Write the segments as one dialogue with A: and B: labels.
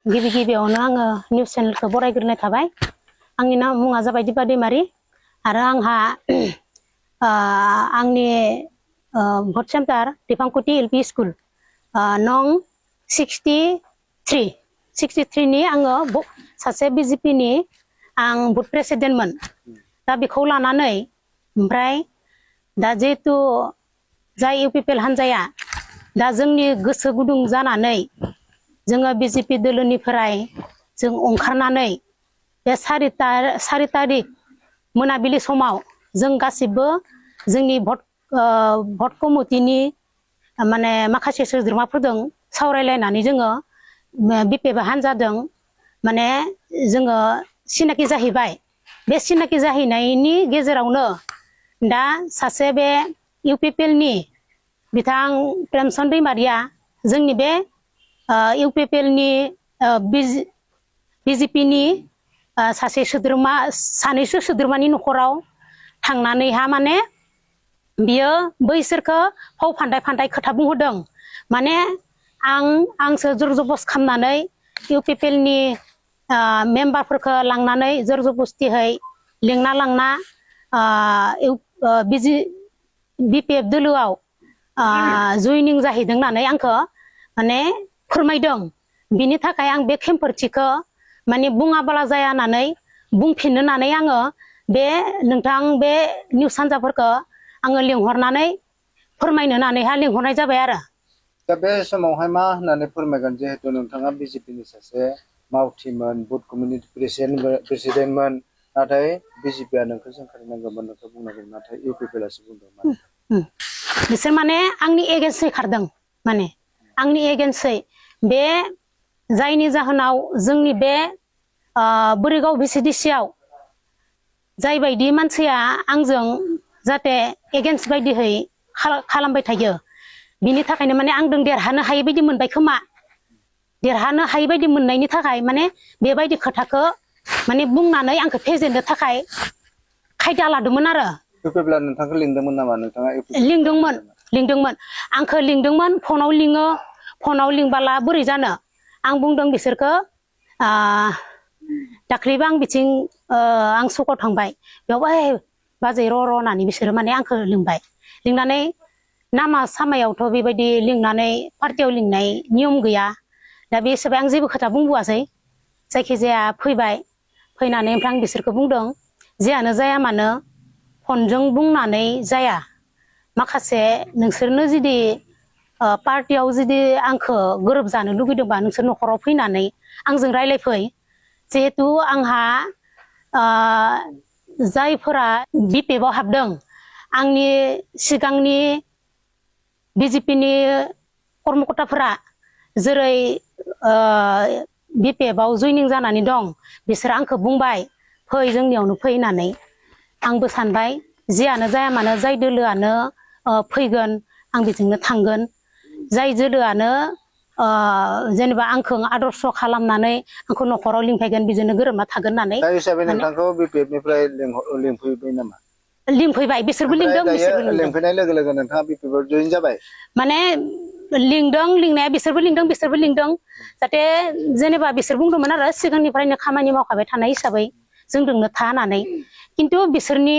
A: गिबि गिबियावनो आङो निउस चेनेलखौ बरायग्रोनाय थाबाय। आंनि मुङा जाबाय दिपा दैमारि आरो आंहा आंनि भट सेन्टार दिफांकुटि एलपि स्कुल नं 63 नि आङो सासे बिजेपि नि आं बुथ प्रेसिडेन्टमोन। दा बेखौ लानानै ओमफ्राय दा जिहेतु जाय इउपिपिएल हान्जाया दा जोंनि गोसो गुदुं जानानै जोङो बिजेपि दोलोनिफ्राय जों ओंखारनानै बे 4 तारिख मोनाबिलि समाव जों गासिबो जोंनि भट कमिटिनि माने माखासे सोद्रोमाफोरजों सावरायलायनानै जोङो बिपिएफ हान्जाजों माने जोङो सिनाखि जाहैबाय। बे सिनाखि जाहैनायनि गेजेरावनो दा सासे बे इउपिपिएल नि बिथां प्रेमचन्द्र दैमारिया जोंनि बे इउपिपिएल नि बिजेपि नि सासे सोद्रोमा सानैसो सोद्रोमानि न'खराव थांनानैहा माने बियो बैसोरखौ फाव फान्दाय खोथा बुंहोदों। माने आंसो जर जबस खालामनानै इउपिपिएल नि मेम्बारफोरखौ लांनानै जर जबस्तियै लिंना लांना बिपिएफ दोलोआव जयनिं जाहैदों होननानै आंखौ माने फोरमायदों। बिनि थाखाय आं बे खेमफोरथिखौ माने बुङाबाला जाया होननानै बुंफिननो होननानै आङो बे नोंथां बे निउस हान्जाफोरखौ आङो लिंहरनानै फोरमायनो होननानैहा लिंहरनाय जाबाय आरो।
B: दा बे समावहाय मा होननानै फोरमायगोन जिहेतु नोंथाङा बिजेपिनि सासे मावथिमोन बुथ कमिउनिटि प्रेसिडेन्टमोन नाथाय बिजेपिया नोंखौ जोंखारनांगौमोन नोंखौ बुंनांगौमोन नाथाय इउपिपिएलआसो बुंदोंमोन।
A: बिसोर माने आंनि एगेन्स्टै खारदों। माने आंनि एगेन्स्टै बे जायनि जाहोनाव जोंनि बे बोरिगाव भिसिडिसिआव जाय बायदि मानसिया आंजों जाहाथे एगेन्स्ट बायदिहै खालामबाय थायो बिनि थाखायनो माने आंजों देरहानो हायै बायदि मोनबाय खोमा। देरहानो हायै बायदि मोननायनि थाखाय माने बेबायदि खोथाखौ माने बुंनानै आंखौ फेजेननो थाखाय खायदा लादोंमोन आरो।
B: इउपिपिएलआ नोंथांखौ लिंदोंमोन नामा? नोंथाङा
A: लिंदोंमोन आंखौ लिंदोंमोन फनाव लिङो। फनाव लिंबाला बोरै जानो आं बुंदों बिसोरखौ दाख्लैबो आं बिथिं आं सकआव थांबाय बेयावबो बाजै र' होननानै बिसोरो माने आंखौ लिंबाय। लिंनानै लामा सामायावथ' बेबायदि लिंनानै पार्टियाव लिंनाय नियम गैया। दा बे हिसाबै आं जेबो खोथा बुंबोआसै। जायखिजाया फैबाय फैनानै ओमफ्राय आं बिसोरखौ बुंदों जेयानो जाया मानो फनजों बुंनानै जाया। माखासे नोंसोरनो जुदि पार्टियाव जुदि आंखौ गोरोबजानो लुगैदोंबा नोंसोर न'खराव फैनानै आंजों रायलायफै। जिहेतु आंहा जायफोरा बिपिएफआव हाबदों आंनि सिगांनि बिजेपिनि कर्मकर्ताफोरा जेरै बिपिएफआव जयनिं जानानै दं बिसोर आंखौ बुंबाय फै जोंनियावनो फै होननानै। आंबो सानबाय जियानो जाया मानो जाय दोलोआनो फैगोन आं बेजोंनो थांगोन। जाय दोलोआनो जेनेबा आंखौ आदर्श खालामनानै आंखौ न'खराव लिंफैगोन बेजोंनो गोरोबना थागोन होननानै।
B: दा हिसाबै नोंथांखौ बिपिएफनिफ्राय लिंफैबाय नामा?
A: लिंफैबाय बिसोरबो लिंदों बिसोरबो लिंदों।
B: लिंफैनाय लोगो लोगो नोंथाङा बिपिएफआव जइन जाबाय?
A: माने लिंदों लिंनाया बिसोरबो लिंदों जाहाथे जेनेबा बिसोर बुंदोंमोन आरो सिगांनिफ्रायनो खामानि मावखाबाय थानाय हिसाबै जोंजोंनो था होननानै। खिन्थु बिसोरनि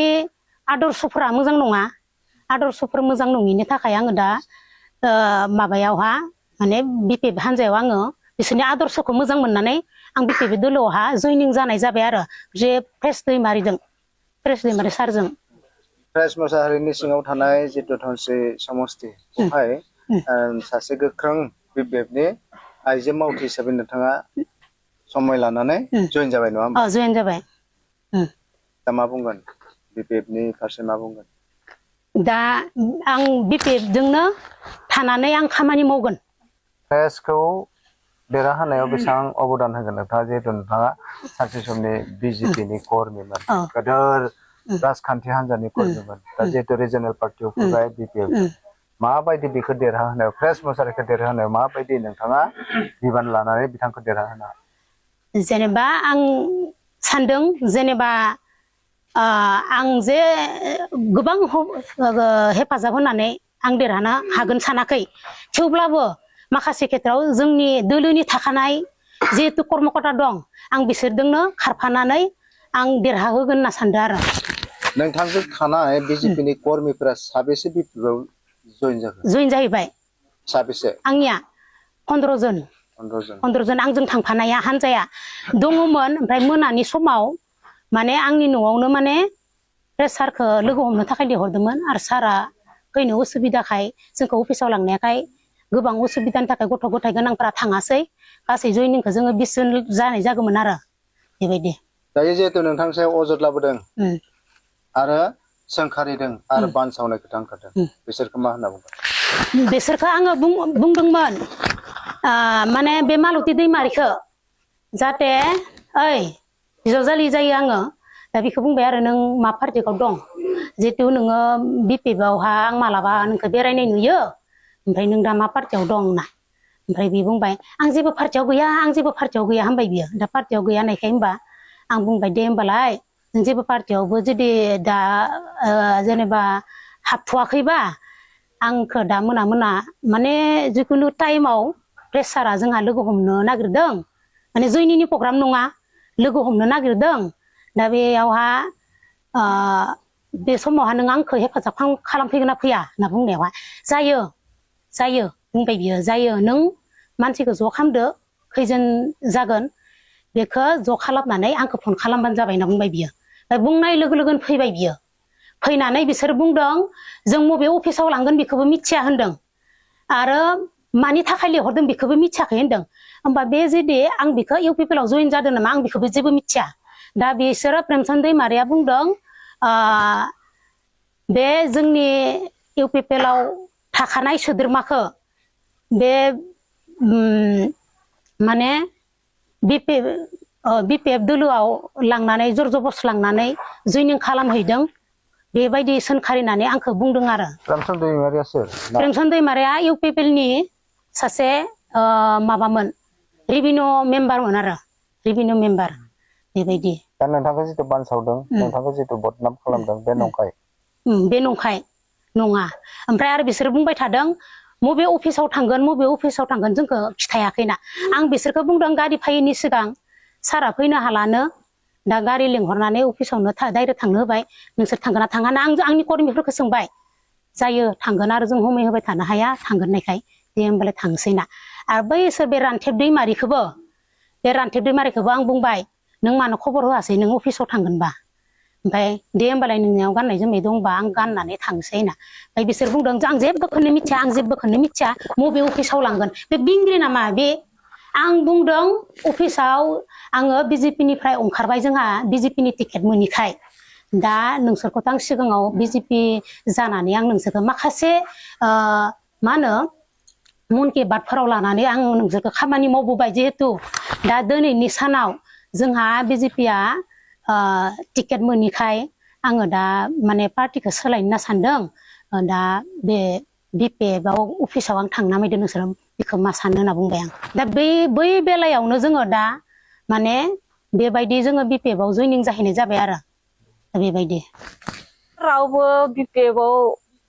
A: आदर्शफोरा मोजां नङा। आदर्शफोर मोजां नङिनि थाखाय आङो दा माबायावहा माने बिपिएफ हान्जायाव आङो बिसोरनि आदर्शखौ मोजां मोननानै आं बिपिएफ दोलोआवहा जयनिं जानाय जाबाय आरो जे प्रेस दैमारि सारजों।
B: प्रेस मोसाहारिनि सिङाव थानाय जितु धनस्रि समस्ति बेवहाय सासे गोख्रों बिपिएफनि आइजो मावथि हिसाबै नोंथाङा समय लानानै जइन जाबाय नङा होमबा?
A: जइन जाबाय।
B: दा मा बुंगोन बिपिएफनि फारसे मा बुंगोन?
A: दा आं बिपिएफजोंनो थानानै आं खामानि मावगोन।
B: प्रेसखौ देरहाहोनायाव बेसेबां अबदान होगोन नोंथाङा जिहेतु नोंथाङा सानसे समनि बिजेपिनि कर्मिमोन गोदोर राजखान्थि हान्जानि कर्मिमोन दा जिहेतु रिजनेल पार्टियाव फैबाय बिपिएफ माबायदि बेखौ देरहाहोनायाव प्रेस मोसाहारिखौ देरहाहोनायाव माबायदि नोंथाङा बिबान लानानै बिथांखौ देरहाहोनो?
A: जेनेबा आं सानदों जेनेबा आं जे गोबां हेफाजाब होनानै आं देरहानो हागोन सानाखै। थेवब्लाबो माखासे खेथ्राव जोंनि दोलोनि थाखानाय जिहेतु कर्मकर्ता दं आं बिसोरजोंनो खारफानानै आं देरहाहोगोन होनना सानदों आरो
B: नोंथांजों थानाय बिजेपिनि कर्मिफोरा साबेसे बिपिएफआव जइन जाखो
A: जइन जाहैबाय
B: साबेसे
A: आंनिया 15 जन 15 जन आंजों थांफानाया हानजाया दङमोन ओमफ्राय मोनानि समाव माने आंनि न'आवनो माने सारखौ लोगो हमनो थाखाय लिंहरदोंमोन आरो सारा फैनो उसुबिदाखाय जोंखौ अफिसाव लांनायखाय गोबां उसुबिदानि थाखाय गथ' गथाय गोनांफोरा थाङासै गासै जइनिंखौ जोङो 20 जन जानाय जागौमोन आरो बेबायदि
B: दायो जिहेतु नोंथां सायाव अजद लाबोदों आरो सोंखारिदों आरो बानसावनाय खोथा ओंखारदों बिसोरखौ मा होनना बुंगोन
A: बिसोरखौ आङो बुंदोंमोन माने बे मालती दैमारिखौ जाहाथे ओइ बिजावजालि जायो आङो दा बेखौ बुंबाय आरो नों मा पार्टियाव दं जिहेतु नोङो बिपिएफआवहा आं मालाबा नोंखौ बेरायनाय नुयो ओमफ्राय नों दा मा पार्टियाव दं होनना ओमफ्राय बे बुंबाय आं जेबो पार्टियाव गैया होनबाय बियो दा पार्टियाव गैया होननायखाय होनबा आं बुंबाय दे होमबालाय नों जेबो पार्टियावबो जुदि दा जेनेबा हाबथ'वाखैबा आंखौ दा मोना माने जिखुनु टाइमाव प्रेसारा जोंहा लोगो हमनो नागिरदों माने जइनिंनि प्रग्राम नङा लोगो हमनो नागिरदों दा बेयावहा बे समावहा नों आंखौ हेफाजाब खालामफैगोन ना फैया होनना बुंनायावहा जायो बुंबाय बियो जायो नों मानसिखौ ज' खालामदो खैजोन जागोन बेखौ ज' खालामनानै आंखौ फन खालामबानो जाबाय होनना बुंबाय बियो बुंनाय लोगो लोगोनो फैबाय बियो फैनानै बिसोर बुंदों जों बबे अफिसाव लांगोन बेखौबो मिथिया होनदों आरो मानि थाखाय लिंहरदों बेखौबो मिथियाखै होनदों होमबा बे जुदि आं बेखौ इउपिपिएलआव जइन जादों नामा आं बेखौबो जेबो मिथिया दा बिसोरो प्रेमचन्द दैमारिया बुंदों बे जोंनि इउपिपिएलआव थाखानाय सोद्रोमाखौ बे माने बिपिएफ दोलोआव लांनानै जरजबस लांनानै जइनिं खालामहैदों बेबायदि सोंखारिनानै आंखौ बुंदों आरो प्रेमचन्द दैमारिया इउपिपिएलनि सासे माबामोन रेभिनिउ मेम्बारमोन आरो रेभिनिउ मेम्बार बेबायदि
B: दा नोंथांखौ जितु बानसावदों नोंथांखौ जितु बदनाम खालामदों बे नंखाय
A: नङा ओमफ्राय आरो बिसोर बुंबाय थादों मबे अफिसाव थांगोन जोंखौ खिथायाखैना आं बिसोरखौ बुंदों गारि फैयैनि सिगां सारा फैनो हालानो दा गारि लिंहरनानै अफिसावनो डाइरेक्ट थांनो होबाय नोंसोर थांगोन ना थाङा आं आंनि कर्मिफोरखौ सोंबाय जायो थांगोन आरो जों हमै होबाय थानो हाया थांगोननायखाय दे होमबालाय थांसै ना आरो बैसोर बे रानथेब दैमारिखौबो आं बुंबाय नों मानो खबर होआसै नों अफिसाव थांगोनबा ओमफ्राय दे होमबालाय नोंनियाव गाननाय जोमनाय दंबा आं गाननानै थांसै ना ओमफ्राय बिसोर बुंदों आं जेबोखौनो मिथिया मबे अफिसाव लांगोन बे बिंग्रि नामा बे आं बुंदों अफिसाव आङो बिजेपिनिफ्राय ओंखारबाय जोंहा बिजेपिनि टिकेट मोनिखाय दा नोंसोरखौथ' आं सिगाङाव बिजेपि जानानै आं नोंसोरखौ माखासे मा होनो मन कि बातफोराव लानानै आं नोंसोरखौ खामानि मावबोबाय जिहेतु दा दिनैनि सानाव जोंहा बिजेपिया टिकेट मोनिखाय आङो दा माने पार्टिखौ सोलायनो होनना सानदों दा बे बिपिएफआव अफिसाव आं थांनो नामायदों नोंसोर बेखौ मा सानो होनना बुंबाय आं दा बै बेलायावनो जोङो दा माने बेबायदि जोङो बिपिएफआव जइनिं जाहैनाय जाबाय आरो बेबायदि
C: रावबो बिपिएफआव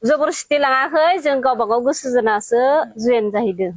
C: जबरदस्ति लाङाखै जों गावबा गाव गोसो जानासो जइन जाहैदों